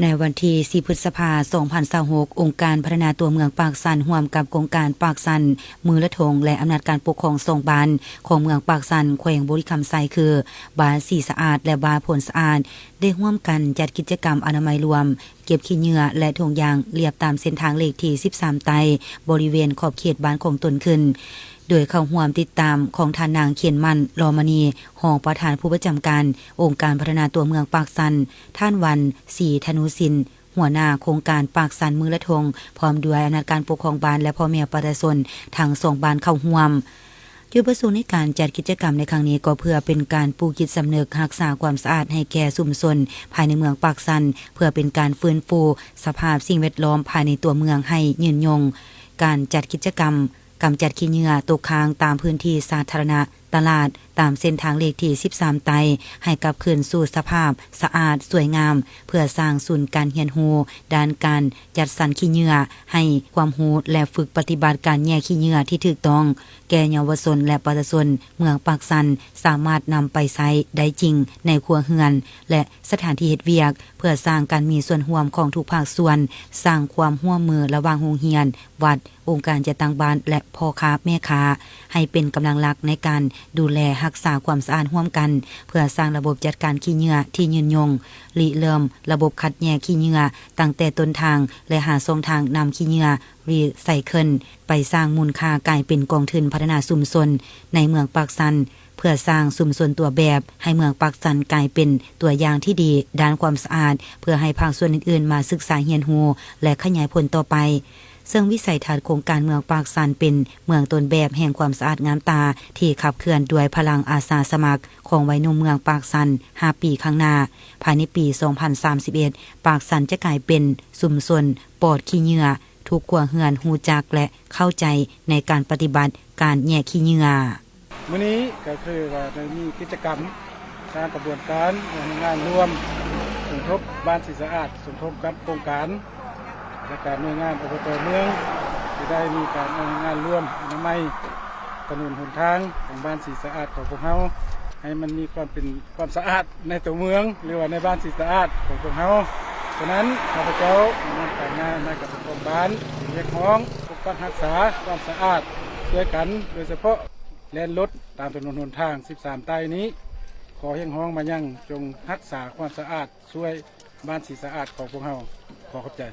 ໃນວັນທີສີ່ ພຶດສະພາ ສອງພັນຊາວຫົກ ອົງການພັດທະນາຕົວເມືອງປາກຊັນ ຮ່ວມກັບໂຄງການປາກຊັນ ມືລະທົງ ແລະ ອຳນາດການປົກຄອງສອງບ້ານຂອງເມືອງປາກຊັນ ແຂວງບໍລິຄຳໄຊ ຄື ບ້ານສີສະອາດ ແລະ ບ້ານໂພນສະອາດ ໄດ້ຮ່ວມກັນຈັດກິດຈະກຳອະນາໄມລວມ ເກັບຂີ້ເຫຍື້ອ ແລະ ຖົງຢາງລຽບຕາມເສັ້ນທາງເລກທີສິບສາມໃຕ້ ບໍລິເວນຂອບເຂດບ້ານຂອງຕົນຂຶ້ນ ໂດຍເຂົ້າຮ່ວມຕິດຕາມຂອງທ່ານນາງ ເຂນໝັ້ນ ລໍມະນີ ຮອງປະທານຜູ້ປະຈຳການອົງການພັດທະນາຕົວເມືອງປາກຊັນ, ທ່ານ ວັນ ສີທະນູສິນ ຫົວໜ້າໂຄງການປາກຊັນມືລະທົງ ພ້ອມດ້ວຍອຳນາດການປົກຄອງບ້ານ ແລະ ພໍ່ແມ່ປະຊາຊົນທັງສອງບ້ານເຂົ້າຮ່ວມ. ຈຸດປະສົງໃນການຈັດກິດຈະກຳໃນຄັ້ງນີ້ ກໍເພື່ອເປັນການປູກຈິດສຳນຶກຮັກສາຄວາມສະອາດໃຫ້ແກ່ຊຸມຊົນພາຍໃນເມືອງປາກຊັນ, ເພື່ອເປັນການຟື້ນຟູສະພາບສິ່ງແວດລ້ອມພາຍໃນຕົວເມືອງໃຫ້ຍືນຍົງ. ການຈັດກິດຈະກຳ ກຳຈັດຂີ້ເຫຍື້ອຕົກຄ້າງຕາມພື້ນທີ່ສາທາລະນະ, ຕະຫຼາດ, ຕາມເສັ້ນທາງເລກທີສິບສາມໃຕ້ ໃຫ້ກັບຄືນສູ່ສະພາບສະອາດສວຍງາມ ເພື່ອສ້າງສູນການຮຽນຮູ້ດ້ານການຈັດສັນຂີ້ເຫຍື້ອ, ໃຫ້ຄວາມຮູ້ ແລະ ຝຶກປະຕິບັດການແຍກຂີ້ເຫຍື້ອທີ່ຖືກຕ້ອງແກ່ເຍົາວະຊົນ ແລະ ປະຊາຊົນເມືອງປາກຊັນ ສາມາດນຳໄປໃຊ້ໄດ້ຈິງໃນຄົວເຮືອນ ແລະ ສະຖານທີ່ເຮັດວຽກ, ເພື່ອສ້າງການມີສ່ວນຮ່ວມຂອງທຸກພາກສ່ວນ, ສ້າງຄວາມຮ່ວມມືລະຫວ່າງໂຮງຮຽນ, ວັດ, ອົງການຈັດຕັ້ງບ້ານ ແລະ ພໍ່ຄ້າແມ່ຄ້າ ໃຫ້ເປັນກຳລັງຫຼັກໃນການດູແລຮັກສາຄວາມສະອາດຮ່ວມກັນ, ເພື່ອສ້າງລະບົບຈັດການຂີ້ເຫຍື້ອທີ່ຍືນຍົງ, ລິເລີ່ມລະບົບຄັດແຍກຂີ້ເຫຍື້ອຕັ້ງແຕ່ຕົ້ນທາງ ແລະ ຫາຊ່ອງທາງນຳຂີ້ເຫຍື້ອຣີໄຊເຄິນໄປສ້າງມູນຄ່າກາຍເປັນກອງທຶນພັດທະນາຊຸມຊົນໃນເມືອງປາກຊັນ, ເພື່ອສ້າງຊຸມຊົນຕົວແບບໃຫ້ເມືອງປາກຊັນກາຍເປັນຕົວຢ່າງທີ່ດີດ້ານຄວາມສະອາດ, ເພື່ອໃຫ້ພາກສ່ວນອື່ນໆມາສຶກສາຮຽນຮູ້ ແລະ ຂະຫຍາຍຜົນຕໍ່ໄປ. ເຊິ່ງວິໄສທັດໂຄງການເມືອງປາກຊັນເປັນເມືອງຕົ້ນແບບແຫ່ງຄວາມສະອາດງາມຕາ ທີ່ຂັບເຄື່ອນດ້ວຍພະລັງອາສາສະໝັກຂອງໄວໜຸ່ມເມືອງປາກຊັນຫ້າປີຂ້າງໜ້າ. ພາຍໃນປີສອງພັນສາມສິບເອັດ ປາກຊັນຈະກາຍເປັນຊຸມຊົນປອດຂີ້ເຫຍື້ອ, ທຸກຄົວເຮືອນຮູ້ຈັກ ແລະ ເຂົ້າໃຈໃນການປະຕິບັດການແຍກຂີ້ເຫຍື້ອ. ມື້ນີ້ກໍຄືວ່າໄດ້ມີກິດຈະກຳສ້າງຂະບວນການອອກແຮງງານລວມ ສົມທົບບ້ານສີສະອາດ ສົມທົບກັບໂຄງການ ແລະ ການໜ່ວຍງານ ອບຕ ເມືອງ ທີ່ໄດ້ມີການອອກແຮງງານລວມອະນາໄມຖະໜົນຫົນທາງຂອງບ້ານສີສະອາດຂອງພວກເຮົາ ໃຫ້ມັນມີຄວາມເປັນຄວາມສະອາດໃນຕົວເມືອງ ຫຼືວ່າໃນບ້ານສີສະອາດຂອງພວກເຮົາ. ສະນັ້ນ ຂ້າພະເຈົ້າ ໃນນາມການງານ ນາຍການປົກຄອງບ້ານ ຈຶ່ງຮຽກຮ້ອງປົກປັກຮັກສາຄວາມສະອາດຊ່ວຍກັນ ໂດຍສະເພາະ ແລ່ນລົດຕາມຖະໜົນຫົນທາງສິບສາມໃຕ້ນີ້ ຂໍຮຽກຮ້ອງມາຍັງ ຈົ່ງຮັກສາຄວາມສະອາດ ຊ່ວຍບ້ານສີສະອາດຂອງພວກເຮົາ. ຂໍຂອບໃຈ.